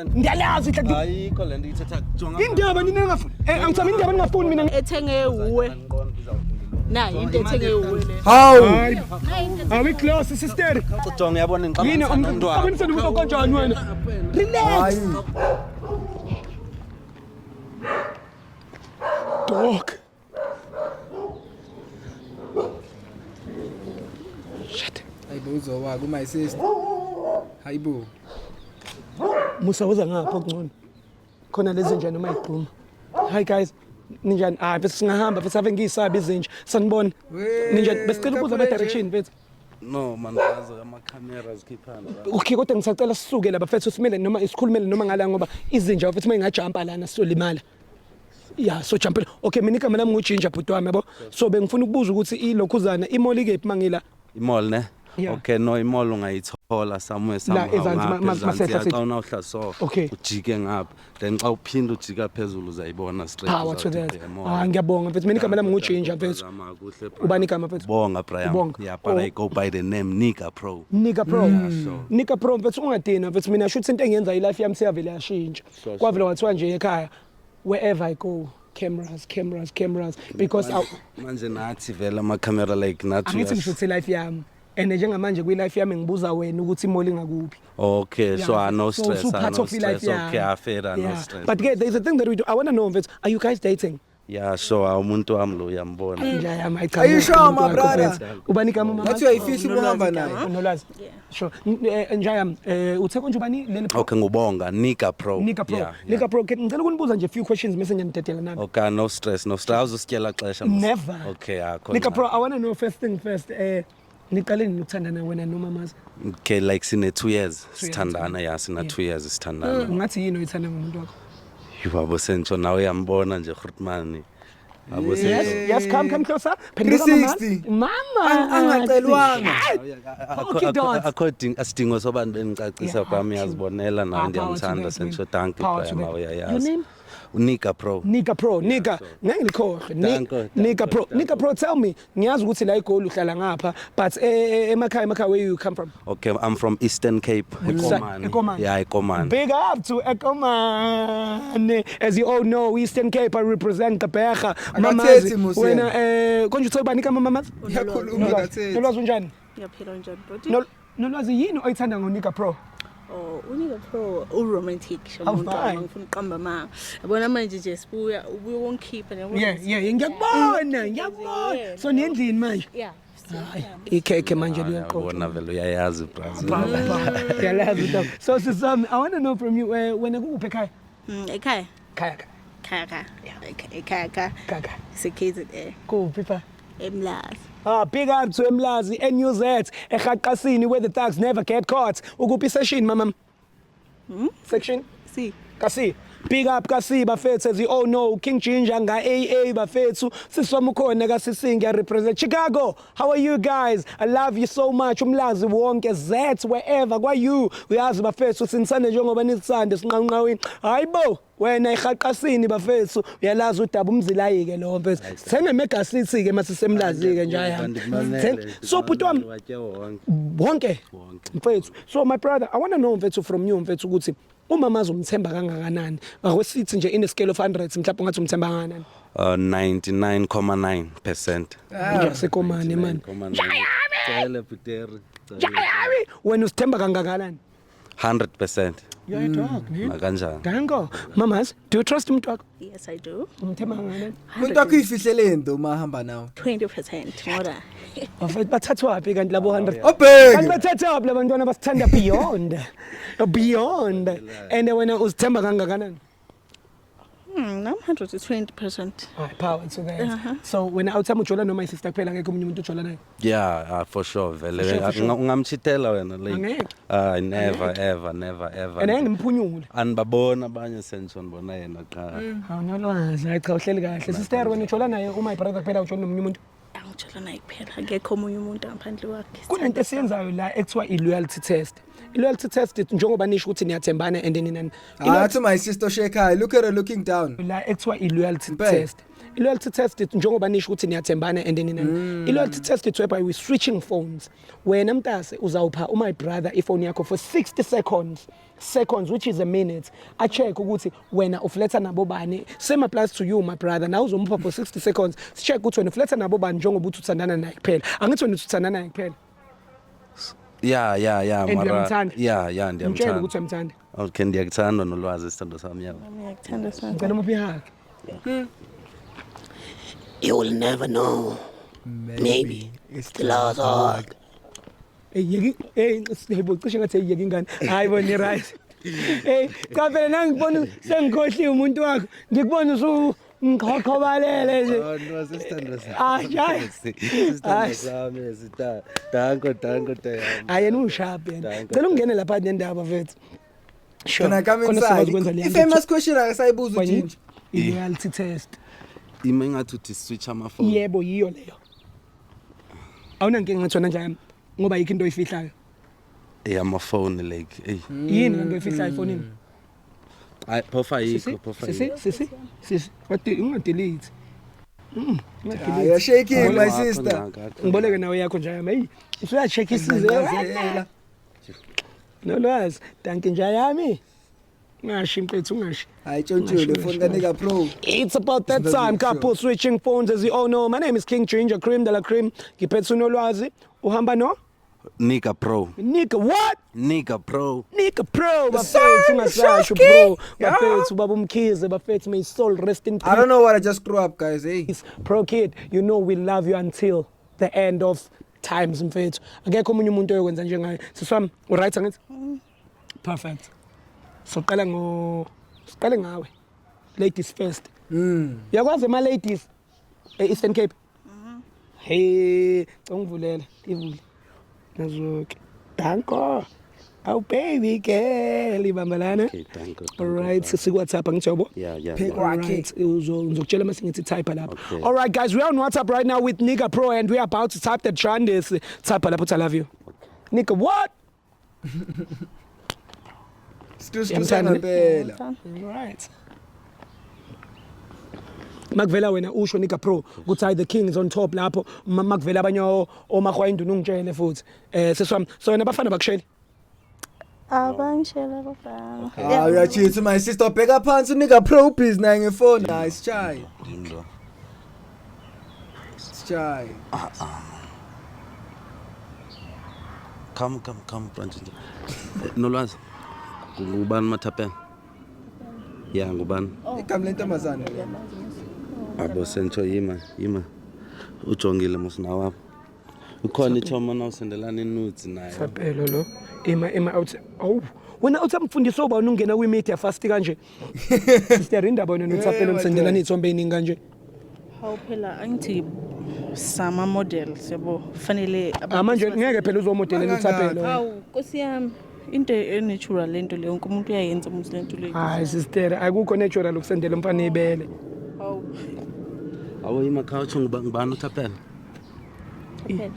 Ngiyalazi ihle. Ayikho lento ithetha, jonga. Indaba nina ningafuni. Angithami indaba ningafuni mina. Ethenge uwe. Nayi into ethenge uwe le. Hawu. Are we close, sister? Jonga, yabona Yini ngixabana nomntwana. umntwana umuntu kanjani wena? Relax. Dog. Shit. Hayibo, uzowa ku my sister. Hayibo. Musa, woza ngapha okungcono. Khona lezi nje noma igquma. Hi guys. Ninjani? Ah, bese singahamba futhi ave ngiyisabi izinja. Sanibona. Ninjani? Besicela ukubuza ama direction, mfethu. No man, bazo ama cameras khiphana. Okay, kodwa ngisacela sisuke la bafethu, simele noma isikhulumele noma ngala, ngoba izinja bafethu mayingajumpa lana sizolimala. Ya, so jumpela. Okay, mina igama lami nguJinja, bhuti wami, yabo. So bengifuna ukubuza ukuthi ilokhuzana i-mall ikephi mangila? I-mall ne? Yeah. Okay, no, i-mall ungayithola somewhere somehow. Ezansi, ngapha ezansi, masehla ya, sithi. xa unawuhla so. Ujike ngapha. Then xa uphinda ujika phezulu uzayibona straight. Power to Uzawuthi that. the mall. Ah, ngiyabonga mfethu. Mina igama lami nguJinja, mfethu. Zama kuhle, bro. Ubani igama, mfethu? Bonga, Brian. Ubonga. Yeah, but Oh. I go by the name Nika Pro. Nika Pro. Yeah, sure. Nika Pro, mfethu, ungadina mfethu, mina shuthi into engiyenza i-life yami seyavele yashintsha. Kwavele kwathiwa nje ekhaya, wherever I go, cameras, cameras, cameras, because I, Manje nathi vele ama camera, like nathi. Angithi ngishuthe life yami. And njengamanje kwi-life yami ngibuza wena ukuthi i-mall ingakuphi. Okay, so Yeah, I no so stress, so I part no of i-life stress. Okay, yami. I fair, I no stress. But ke there's a thing that we do. I want to know, mfethu, are you guys dating? Yeah, sure, umuntu wami lo uyambona. Nja yami, hayi cha. Are you sure, umuntu my wakho, brother? mfethu. Ubani igama, mama? Ngathi uyayifihla ukuhamba naye. Nolwazi. Yeah. Sure. Nja yami, uthe konje ubani leli? Okay, ngubonga Nika Pro. Nika Pro. Yeah. Nika Pro, ke ngicela ukunibuza nje few questions bese ngiyanidedela nami. Okay, no stress, no stress. Awuzusityela xesha mos. Never. Okay, akho. Nika Pro, I want to know first thing first, niqale nini ukuthandana wena nomamazi? Okay, like sine 2 years Years. sithandana, yeah, sina 2 years sithandana. Ungathi yini oyithanda ngomuntu wakho? Yabo sentsho nawe uyambona nje, Grootman. Yabo Yes, sentsho. yes, come come closer. Phenduka, mama. 360. Mama. Angacelwanga. Okay, dot. According asidingo sobantu bengicacisa Yeah, kwami true. uyazibonela nawe Ah, power to ndiyamthanda that, sentsho, man. thank you Power to Brian that. uyayazi. Your name? Unika Pro. Nika Pro, Nika, ngeke ngikhohlwe. Danko, danko, Nika Pro, danko. Nika Pro, tell me, ngiyazi ukuthi la eGoli uhlala ngapha, but emakhaya, where you come from? Okay, I'm from Eastern Cape, Ekomani. Ekomani. Yeah, Ekomani. Big up to Ekomani. As you all know, Eastern Cape, I represent the Berga. Akathethi, Musi Wena yena. konje uthe ubani igama, mamazi? Uyakhuluma, akathethi. Nolwazi, unjani? Ngiyaphila, njani bhuti? Nolwazi, yini oyithanda ngoNika Pro? Oh, uNika Pro u-romantic Awu, umuntu wami, fine. ngifuna uqamba ma. Yabona manje nje sibuya ubuye wongikhipha nje. Yeah, ngiyakubona, ngiyakubona. So niyendlini manje? Yeah. Hayi, ikhekhe manje liyaqoqa. Yabona vele uyayazi, Brazil. Ngiyalazi udaba. So sisami, I want to know from you, wena kukuphi ekhaya? Ekhaya. Khaya khaya. Khaya khaya. Ekhaya khaya. Khaya khaya. Se-KZN. Kuphi pha? eMlazi. Ah, big up to Emlazi, NUZ, eHaqasini, where the thugs never get caught. Ukuphi session, mama? Section? C. Kasi. Big up kasi bafethu, as you all know, King Ginger nga AA bafethu, siswami ukhona kasisi, ngiya represent Chicago. How are you guys? I love you so much, uMlazi wonke, Z, wherever kwa you, uyazi bafethu, sinisande njengoba nisande sinqanqawini. Hayibo wena ehaqasini bafethu, uyalazi udaba umzilayi ke lo mfethu, sithenge mega city ke masisemlazi ke nje yami. So bhuti wami wonke Wonke. mfethu, so my brother, I want to know mfethu, from you mfethu, ukuthi umama azomthemba kangakanani, akwesithi nje in a scale of 100, mhlawumbe ungathi umthemba kangakanani? 99.9%. Nje sekomane man. 99.9. Cele Puteri. Jayawi, wena usithemba kangakanani? 100%. You're a dog, man. Nakanjani? Danko, mamas, do you trust umuntu wakho? Yes, I do. Umthemba kangakanani? Umuntu wakho uyifihlele into uma ahamba nawe. 20% more. Bafethu, bathathwaphi kanti labo 100 kanti? Obheke. Bathathwaphi labantwana basithanda beyond beyond? And wena uzithemba kangakanani? I'm 120%. Hayi, power to that. So wena awuthama ujola noma i-sister kuphela, ngekho omunye umuntu ujola naye? Yeah, for sure vele. For sure, for sure. Ungamchitela wena like. Angeke. Never ever, never ever. And angimphunyule. Anibabona abanye sentsho, ndibona yena qha. Awunolwazi, hayi cha, uhleli kahle. Sister, wena ujola naye uma brother kuphela, ujola nomunye umuntu? Angitshola naye kuphela. Akekho omunye umuntu ngaphandle kwakhe. Kunento esiyenzayo la ekuthiwa i-loyalty test. I-loyalty test, njengoba nisho ukuthi niyathembana and nina Ah, to my sister oshekhaya. Look at her looking down. La ekuthiwa i-loyalty Impela. test. I-loyalty test, njengoba nisho ukuthi niyathembana and nina, i-loyalty test, it's whereby we switching phones. Wena mntase uzawupha my brother ifoni yakho for 60 seconds, which is a minute, a-check ukuthi wena ufletha nabo bani. Same applies to you, my brother, nawe uzomupha for 60 seconds, si-check ukuthi wena ufletha nabo bani, njengoba uthi uthandana naye kuphela. Angithi wena uthi uthandana naye kuphela? Ya. And Mara uyamthanda? Ya, Mtshele ndiyamthanda. ukuthi uyamthanda. Okay, ndiyakuthanda, Nolwazi, isithando sami, yabo. Ngiyakuthanda sana. Ngicela umuphe i-hug. You will never know. Maybe it's the last hug. Hey, yeki, hey, yebo, cishe ngathi yeki ingane. Hayi bo, ni right. Hey, cha phela nangibona sengikhohliwe umuntu wakho. Ngikubona usu ngiqhoqhobalele nje. Nolwazi, isithando sami. Hayi, hayi. Isithando sami esita. Danko, danko, yami. Hayi, yena usharp yena. Danko. Cela ungene lapha nendaba, mfethu. Sure. Can I come Khona sizokwazi inside? ukwenza leya I-famous question akasayibuza nto. uJinja. I-loyalty test. Ima ingathi uthi switch amafoni. Yebo, yiyo leyo. Awunankinga ngathi wena njani? Ngoba yikho into oyifihlayo. Eh, amafoni, like, hey. Yini lento oyifihlayo efonini? Hayi, phofa Sisi, yikho, phofa. sisi, Yikho. sisi, sisi. Wathi ungadelete. Ah, you're shaking, my sister. Ngiboleke nawe yakho nje yami. Hey, usuya-check isize. Ngiyazela. Nolwazi, dankie nje yami. Ungashi mfethu, ungashi. Hayi, tshontshile le phone kanika pro. It's about that It's time, not sure. couple switching phones, as you all know. My name is King Ginger Cream de la Cream. Ngiphethe uNolwazi. Uhamba no? Nika Pro. Nika what? Nika Pro. Nika Pro, bafethu, ungasasho bro. Bafethu, baba uMkhize, bafethu, may his soul rest in I peace. don't know what I just grew up, guys. Hey. Pro Kid, you know we love you until the end of times, mfethu. Akekho omunye umuntu oyokwenza njengaye. Sisi wami, uright angithi? Perfect. Soqala ngo siqale ngawe. Ladies first. Uyakwazi ama ladies e-Eastern Cape? Hey, ungivulele, ivule. Nazoke. Danko. Aw baby girl, ibambalana. Okay, danko. All right, sisi WhatsApp angithi yabo? Yeah. Pick yeah. one. Alright, ngizokutshela mase ngithi type lapha. Okay. All right guys, we are on WhatsApp right now with Nika Pro and we are about to type the trend. Type lapha uthi I love you. Nika what? Stu stu Uyamthanda ne? ngempela. All right. Makuvela wena usho Nika Pro ukuthi hayi, the king is on top lapho. Makuvela abanye omahwa induna ungitshele futhi. Seswami, so wena bafana bakusheli. Abangishela abafana. Ah, uyacheat my sister, bheka phansi unika pro busy naye ngefoni. Hayi, sishaye. Dindo. Sishaye. Come, come, come, branch. Nolwazi. Ngubani Mathapela? Ya, ngubani? Igama lentombazane. Abo sentsho, yima, yima. Ujongile mos nawe apha. Ukhona ichomo na usendelana inudes naye. Sabelo lo. Ima ima out. Oh, wena uthi amfundisi obani ungena kwi media fast kanje? Sister, indaba wena noThapelo nisendelana izithombe eziningi kanje. Hawu phela, angithi sama models yabo, fanele Ah, manje ngeke phela uzomodelela uThapelo. Hawu nkosi yami, into e-natural lento leyo, wonke umuntu uyayenza umuntu lento leyo. Hayi sister, akukho natural ukusendela umfana ibele. Hawu. Awu ima, khawutsho, ngubani uThapelo? Phela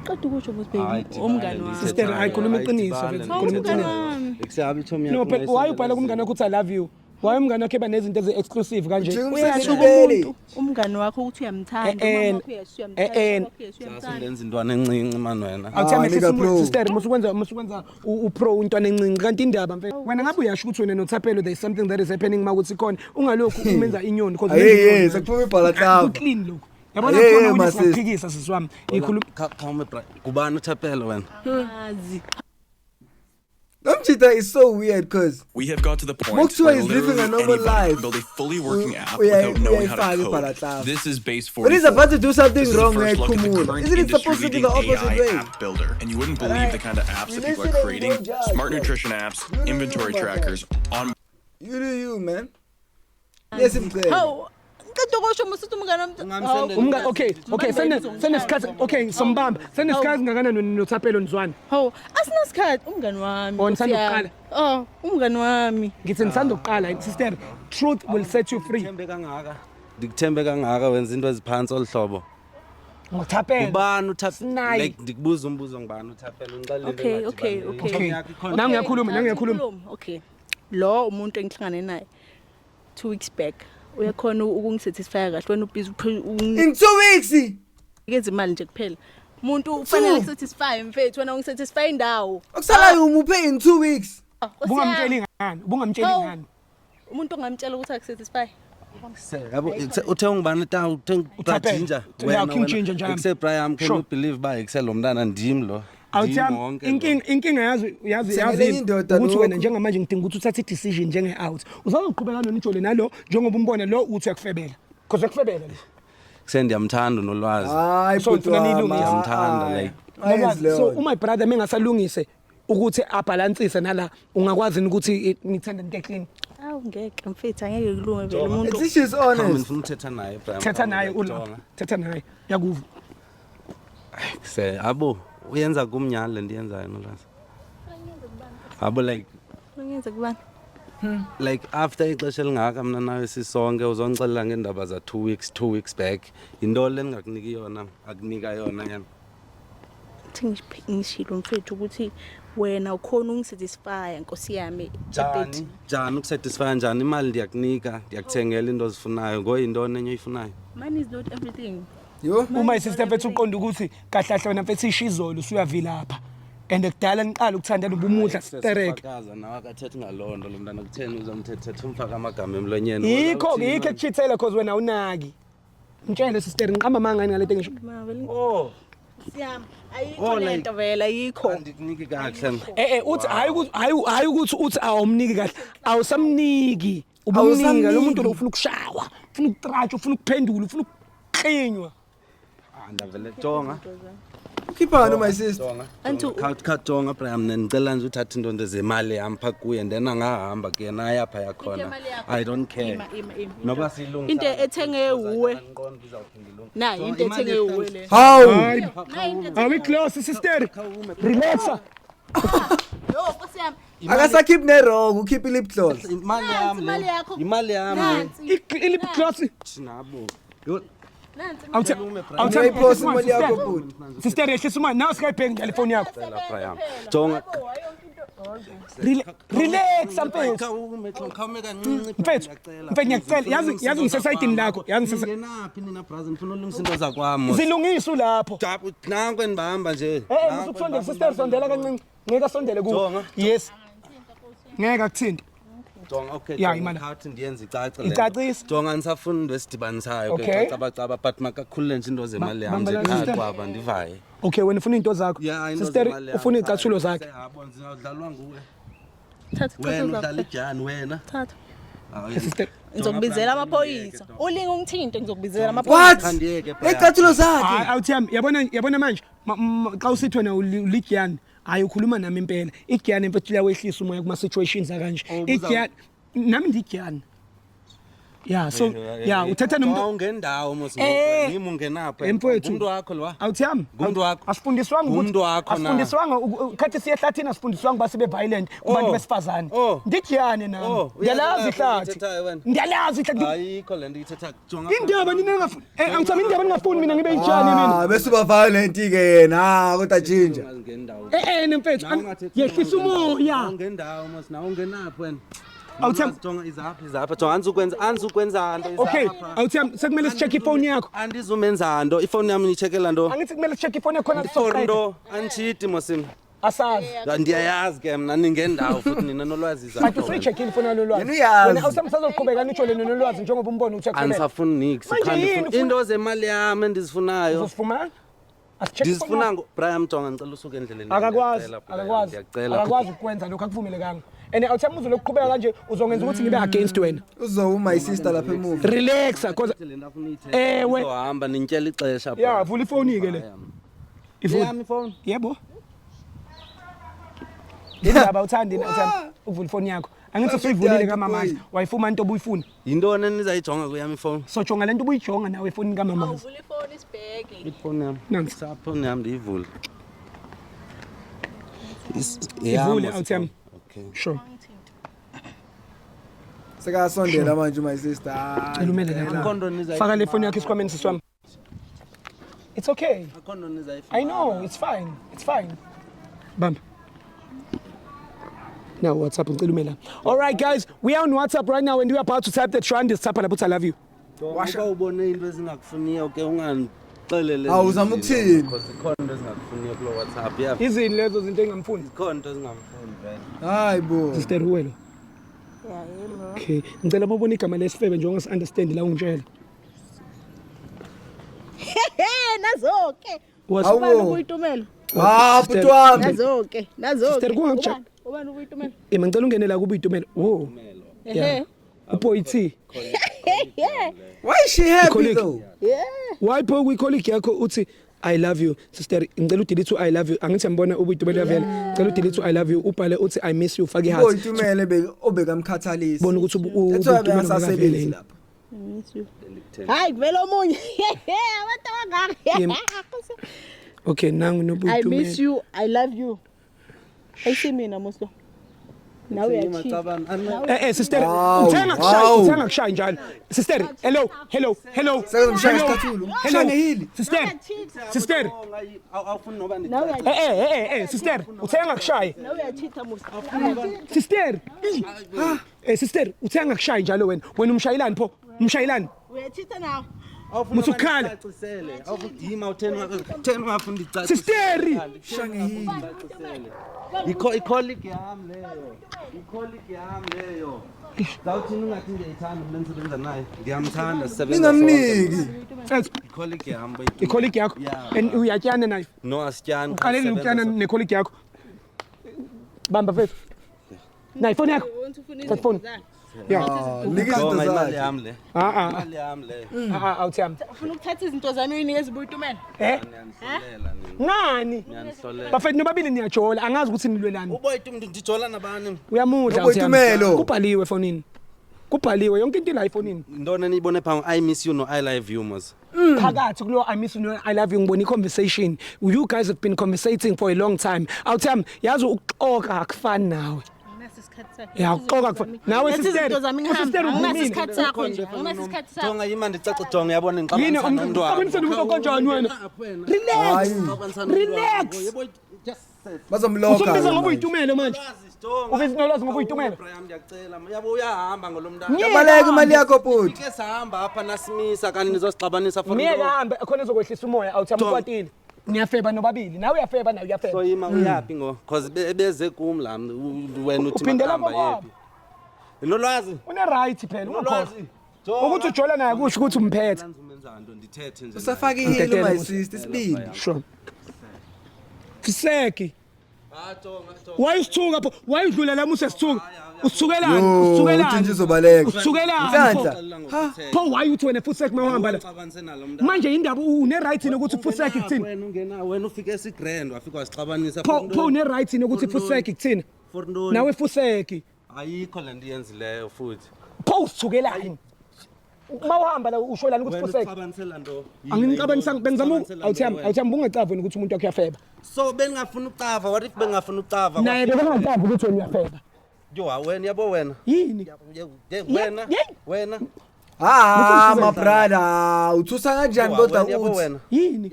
qeda ukusho ukuthi baby, umngani wami. Sister, hayi, khuluma iqiniso, mfethu, khuluma umngani iqiniso. wami. Ekusehabe ichomi No, yakho. but why ubhala kumngane wakho ukuthi I love you? Why umngane wakho eba nezinto ezi-exclusive kanje? Ujike Uyasho umsendele ibele. umuntu umngani wakho ukuthi uyamthanda, Eh, eh, umama wakho uyasho uyamthanda, eh, eh. ubaba wakho uyasho uyamthanda. Senza intwana encinci mani wena. Awuthami Ah, nigga, bro. sister, musukwenza upro intwana encinci kanti indaba mfethu. Wena ngabe uyasho ukuthi wena noThapelo there is something that is happening, makuthi khona ungalokhu umenza inyoni because Hey, hey, sekuphuma ibhalaklava. clean lokhu. Yabona Hey, khona hey, ukuthi my sister. singaphikisa sisi wami. Ikhuluma Khawume bra. Ngubani uThapelo wena? Azi. Nomjita is so weird because We have got to the point Moktua where is living literally a normal anybody life. can build a fully working app without knowing how to code. This is Base 44. But he's about to do something This is the wrong first here, look at the Kumula. current Isn't it supposed to be the industry-leading opposite AI way? app builder, and you wouldn't believe the kind of apps that people listen are and creating: don't judge, smart bro. nutrition apps, You do you, inventory my friend. trackers, on You do you, man. Yes, imcele. Hawu, qeda ukusho musuthi umngani wami. Hawu. Umngane, okay, senesikhathi, okay, sombamba. Senesikhathi ngakanani noThapelo nizwana? Hawu, asinasikhathi, umngani wami. Oh, nisanda Nkosi yami. ukuqala? Oh, umngani wami. Ngithi nisanda ukuqala, sister, truth will set you free. Ndikuthembe kangaka. Ndikuthembe kangaka wenza into eziphansi olu hlobo. NgoThapelo. Ngubani uThapelo? Sinayi. Like ndikubuza umbuzo, ngubani uThapelo? Ngixelele into Okay. engadibani. Okay. Okay. Ikhona- Nangu uyakhuluma, nangu uyakhuluma. Ngiyakhuluma. Okay. Lo umuntu engihlangane naye 2 weeks back. Uyakhona ukungisatisfy kahle wena ubhizi In 2 weeks. unikeza imali nje kuphela. Umuntu ufanele kusatisfy mfethu, wena ungisatisfy indawo. Okusalayo umuphe in 2 weeks. Ubungamtsheli ngani? Ubungamtsheli Hawu. ngani? Umuntu ongamtshela ukuthi akusatisfy. Yabo, uthe ungubani ta? Uthe Uthaphele. Ginger. Yeah, King Ginger njalo. Except Brian, can Sure. you believe ba ekuse lo mntana ndim lo? Ndim Awuthami wonke lo. inkinga yazi Thengele yazi enye indoda ukuthi wena lokhu. njengamanje ngidinga ukuthi uthathe i-decision njenge-out usazoqhubeka nonijole nalo njengoba umbona lo uthi uyakufebela because uyakufebela lo. Kuse ndiyamthanda uNolwazi. Hayi So, bhuti ngifuna wami. niyilungise. Ngiyamthanda, like. Ayenzi leyo. So uma brother mengasalungise ukuthi abhalansise nala, ungakwazi ukuthi nithanda into eclean? Awu, ngeke mfethu, angeke kulunge vele umuntu. At least she's Come, honest. ngifuna ukuthetha naye, Brian. Thetha naye ula. Jonga. Thetha naye, yakuva. Se abo uyenza kumnyali le nto iyenzayo Nolwazi. Abo like Ngenze kubani? Like after ixesha elingaka mna nawe sisonke, uzongixelela ngeendaba za 2 weeks, 2 weeks back. Yinto le ndingakuniki yona, akunika yona yena? Thi ngishilo mfethu ukuthi wena ukhona ungisatisfy, nkosi yami. Njani? Njani ukusatisfya njani? Imali ndiyakunika, ndiyakuthengela into ozifunayo. Ngoyintoni enye oyifunayo? Money is not everything. Yo. Uma isister mfethu uqonda ukuthi kahle kahle wena mfethu isho izolo usuyavilapha and kudala niqala ukuthandana ubumudla sterek. Sifakaza nawe, akathethi ngaloo nto lo mntana. Kutheni uzomthethetha umfaka amagama emlonyeni? Yikho ke, yikho ekuchithela cause wena awunaki. Mtshele sister, ngiqamba amanga ngale nto engisho? Ma vele Oh. siyami ayikho Oh, like- lento vele ayikho. Andikuniki kakuhle. Uthi hayi ukuthi hayi ukuthi uthi awumniki kahle, awusamniki. Ubumnika lo muntu lo, ufuna ukushawa, ufuna ukutratsha, ufuna ukuphendula, ufuna ukuklinywa. Ah, ndavele, jonga. Ukhiphani my sister? Jonga. Antu- Khat jonga, Brian, mna ndicela nje uthatha into zemali yam phaa kuye, then angahamba ke yena ayapha yakhona. I don't care. Ima, ima, ima. Noba siyilungisa. Into ethenge uwe. Nayi into ethenge uwe le. Hawu. Nayi into. Are we close, sister? Relaxa. Yo nkosi yami. Akasakhiphi neroko, ukhipha ilip gloss. Imali yam Nansi imali le. yakho. Imali yam le. Nansi. I-lip gloss. Nabo. Yo, Nansi. Awuthe awuthe Uyayiphosa imali yakho bhuti. Sister, yehlisa imali. Nawe sikayibheki njalo ifoni yakho. Cela, Brian. Jonga. Relax mfethu. Khawume, khawume kancinci. Mfethu, mfethu ngiyacela, yazi ngisesayidini lakho, yazi ngisese Ngenaphi nina bras, ngifuna ulungisa into zakwami. Zilungisa ulapho. Jabu, nanku enibamba nje. Usukusondela sister, sondela kancinci. Ngeke asondele kuwe. Jonga. Yes. Ngeke akuthinte. Jonga, okay. Ya, Jonga, imali. khawuthi ndiyenze icace le nto. Icacise. Jonga, andisafuni into esidibanisayo ke. Okay. Caba caba, but makakhulule nje into zemali yam nje Bamba la, qha sister. kwaba ndivaye. Okay, wena ufuna into zakho. Ya, into Sister zemali yam, ufuna qha. icathulo zakhe. Yabo, ndizawudlalwa nguwe. Thatha Wena thatha udlala zakho. ijani wena. Thatha. Hayi. Sister. Ngizokubizela amaphoyisa. Ulinge ungithinte, ngizokubizela What? amaphoyisa. Khandiyeke, Brian. Icathulo Hayi zakhe. awuthiyami, yabona manje xa usithi wena uligiyani, hayi ukhuluma nami impela. Igiyani mfethu liyawehlisa umoya kuma situations akanje. Oh, buza- Igiyani nami ndigiyani. Yeah, so yeah, uthetha nomuntu Ungendawo mos. Yimi ungenapha. Mfowethu. Ngumntu wakho lo. Awuthiyami. Ngumntu wakho. Asifundiswanga ukuthi Ngumntu wakho na. asifundiswanga khathi siye ehlathini, asifundiswanga uba sibe violent kubantu Oh. besifazane. Oh. Ndigiyane nami. Oh, Ndiyalazi uyazi ihlathi. uyithethayo wena. Ndiyalazi ihlathi. Ayikho le nto ithetha. Jonga. Indaba nina ningafuni. Angithami indaba ningafuni mina ngibe ijani mina. Ah, bese uba violent ke yena. Ah, kodwa Ginger. Ungendawo. Mfethu, yehlisa umoya. Ungendawo mos, nawe ungenaphi wena? Awuthembi- Jonga, izapha izapha. Jonga, anizukwenza nto. Okay, Izapha. awuthiyami, sekumele sicheck ifoni yakho. Andizumenza nto. Ifoni yami nicheckela nto? Angithi kumele sicheck ifoni yakho khona For sizoqeda. nto anditshiti mosim. Asazi. Ndiyayazi ke mna ningendawo futhi nina nolwazi But izapha. usuyi-checkile ifoni yalolwazi. Yena uyazi. Wena awusamsazoqhubeka nijole nolwazi njengoba umbona ukuthi uyakufebela. Andisafuni nix. Manje yini ufuna- Into zemali yami endizifunayo. Uzosifumana? Asicheck ifoni Ndizifuna yakho. ngo Brian, jonga, ngicela usuke endleleni. Akakwazi, Ndiyacela, Brian, akakwazi. ndiyacela. Akakwazi ukukwenza lokho, akuvumelekanga. And awuthemba uzokuqhubeka kanje uzongenza ukuthi ngibe against wena. Uzowu my sister lapha emuva. Relaxa cause Le nto afuna uyithetha. Ewe. Izohamba nintyela ixesha. Ya, Brian. vula ifoni ke le. Ivule. Eyami ifoni. Yebo. Indaba uthandi awuthandi ukuvula ifoni yakho. Angithi usuyivulile kamamazi, wayifuma into obuyifuna. Yintoni enizayijonga kuyami ifoni? So jonga lento ubuyijonga nawe efonini kamamazi. Awuvula ifoni isibheke. Ifoni yami. Nansi. Ifoni yami ndiyivule. Ivule awuthemba. Okay. Sure. Sekasondela manje my sister. Ah, Cela umele lapha. Akho nto nizayifumana. Faka le phone yakho esikhwameni sisi wami. It's okay. Akho nto nizayifumana. I know, it's fine. It's fine. Bamba. Now WhatsApp ngicela ume la. All right guys, we are on WhatsApp right now and we are about to type the trend is type lapho I love you. Washa ubone into ezingakufuniyo ke ungandixelele. Awu, uzama ukuthini? Because ikhona into ezingakufuniyo kulo WhatsApp. Yeah. Izini lezo zinto engamfuni. Ikhona into ezingamfuni vele. Hayi bo. Sister Ruwelo. Yeah, yebo. Okay, ngicela mawubona igama lesifebe nje ungasi understand la ungitshela. He, nazo-ke. Was Awu. Ubani ubuyitumelo? Ah, Sister- bhuti wami. Nazo-ke, nazo-ke. Sister, kungakutsha- Ubani? Ubani ubuyitumelo? Eh ngicela ungene la kuba itumelo. Wo. Ehe. Uboy T. Why is she happy Colleague. though? Yeah. Why pho kwi colleague yakho uthi I love you sister ngicela udelete u I love you angithi ngibona ubuyitumelo vele ngicela udelete u I love you ubhale uthi I miss you fake heart Boyitumele be obekamkhathalisa. bona ukuthi That's why ubuyitumelo bengasasebenzi ngakavele lapha. I miss you. Hayi kuvela omunye. Abantu abangaka. Yem. Okay nangu I miss nobuyitumelo you. I love you. Ayisimina mos lo. Nawe uyacheat. Eh eh sister Wow, uthenga kushaya wow. uthenga kushaya njalo sister hello hello hello Sekuzomshaya Hello. isicathulo. Hello. Shaya ngehili. Sister sister Awufuni noba Nawe eh eh eh eh sister uthenga kushaya nawe uyacheat mos. sister eh sister uthenga kushaya njalo wena wena umshayelani pho umshayelani Uyacheat nawe. Musukhala. Awufudima utheni utheni ungafuni ndicacisele. sister Shaya ngehili. Ikho icolleague yami leyo. Icolleague yami leyo. Zawuthini ungathi ngiyayithanda mina endisebenza naye. Ngiyamthanda sisebenza sonke. Ningamniki. Icolleague yami boy. Icolleague yakho Yeah. and uyatyana nayo No asityani. uqaleni ukutyana necolleague yakho bamba mfethu nayi ifoni yakho Thatha ifoni ya Nika izinto Jonga imali zakhe. yami le. ah ah Imali yami le. ah ah awuthiyami Ufuna ukuthatha izinto zami uyinikeze ubuyitumelo? eh Ngiyanihlolela nina. ngani Ngiyanihlolela. bafethu nobabili niyajola angazi ukuthi nilwelani Uboyita umuntu ndijola nabani? uyamudla Noboyitumelo. kubhaliwe efonini kubhaliwe yonke into ila efonini Ntoni eniyibone phaa I miss you no I love you mos. Phakathi kulo I miss you I love you ngibona i-conversation. You guys have been conversating for a long time. Awuthiyami yazi ukuxoka akufani nawe. Anginaso isikhathi sakho. Ya ukuxoka akufani nawe Lezi sister izinto zami ngihambe. usister Anginaso uvumile isikhathi sakho nje. Anginaso isikhathi sakho. Jonga yima ndicace jonga yabona yini ngixabanisa nomntu wami. uxabanisa nomuntu kanjani wena relax relax. Bazomloka. Usumbiza ngoba uyitumelo manje. Ufisa nolwazi ngoba uyitumelo. Ndiyacela yabo uyahamba ngolo mntana. Yabaleka imali yakho bhuti. Ke sahamba apha nasimisa kanti nizosixabanisa for Ngeke ahambe khona ezokwehlisa umoya awuthiyami Jonga. ukwatile niyafeba nobabili nawe uyafeba nawe So uyafeba yima uyaphi ngo cause beze kum la wena uthi Uphindela makahamba kokwabo. yephi. Nolwazi. Une right phela ungakhohlwa Nolwazi. Jonga. ukuthi ujola naye kusho ukuthi umphethe. Umenza nto ndithethe nje. Usafaka ihili Ngidedele my musa. sister isibindi. Sure. Fiseki. Ah jonga jonga. Why usithuka pho? Why udlula la musa sithuka? Usithukelani? Yo, Usithukelani? uJinja uzobaleka. Usithukelani? Nhlanhla. pho? Pho why uthi wena futsek mawuhamba la? Uxabanise nalo mntana. Manje indaba une right nokuthi futsek kuthina. Wena ungena wena ufike esigrand wafika wasixabanisa. Pho pho une right nokuthi futsek kuthina. For ntoni? Nawe futsek. Ayikho le nto iyenzileyo futhi. Pho usithukelani? Mawuhamba la usho lana ukuthi Wena futsek. uxabanisela nto. Angimxabanisanga bengizama awuthiyami awuthiyami ungacavi wena ukuthi umuntu wakhe uyafeba. So bengingafuni ukucava what if bengingafuni ukucava? Naye bekangacavi ukuthi wena uyafeba. Yo wena yabo wena. Yini? Ye- Wena Ye- wena Ah my brother, uthusa kanjani Yo, kodwa wena, yabo uthi? wena. Yini?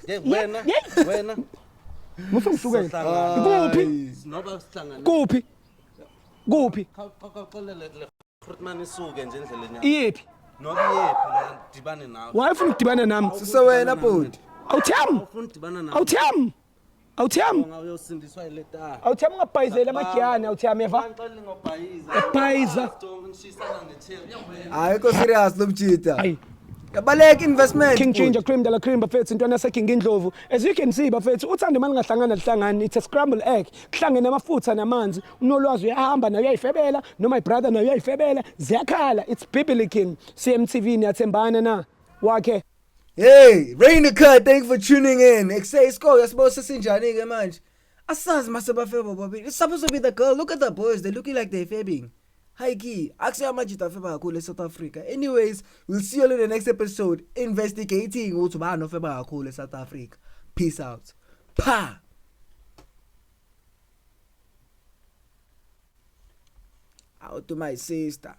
Ye- Wena Ye- wena Musungishukela. Sohlangana. Kuphi? Noba sihlangane. Kuphi? Kuphi? Khawuxolele le Grootman isuke nje endleleni yakho. Iyephi? Noba iyephi la ndibane nawe. Why ufuna ukudibana nami? Suse wena bhuti. Awuthiyami. Ufuna udibana nawe. Awuthiyami. Awuthiyami. Jonga uyosindiswa yile tar. Awuthiyami ungabhayizeli amagiyane awuthiyami eva. Ngixelele ngobhayiza. Ebhayiza. Jonga nishisana ngecheri. Ya wena. Ayikho serious lo mjita. Ayi. Yabaleka investment. King bhuti. Ginger cream de la cream bafethu intwana yaseKing Indlovu. As you can see bafethu uthando malingahlangana lihlangani it's a scramble egg. Kuhlangene amafutha namanzi. Unolwazi uyahamba naye uyayifebela no my brother naye uyayifebela ziyakhala it's biblical. CMTV niyathembana na? Wakhe Hey, Rainica, thank you for tuning in. Eksay score yasibo sesinjani ke manje? Asazi mase bafeba bobabili. It's supposed to be the girl. Look at the boys. They're looking like they're fabbing. Hi key. Akusiyo amajita afeba kakhulu eSouth Africa. Anyways, we'll see you all in the next episode investigating ukuthi ubani ofeba kakhulu eSouth Africa. Peace out. Pa. Out to my sister.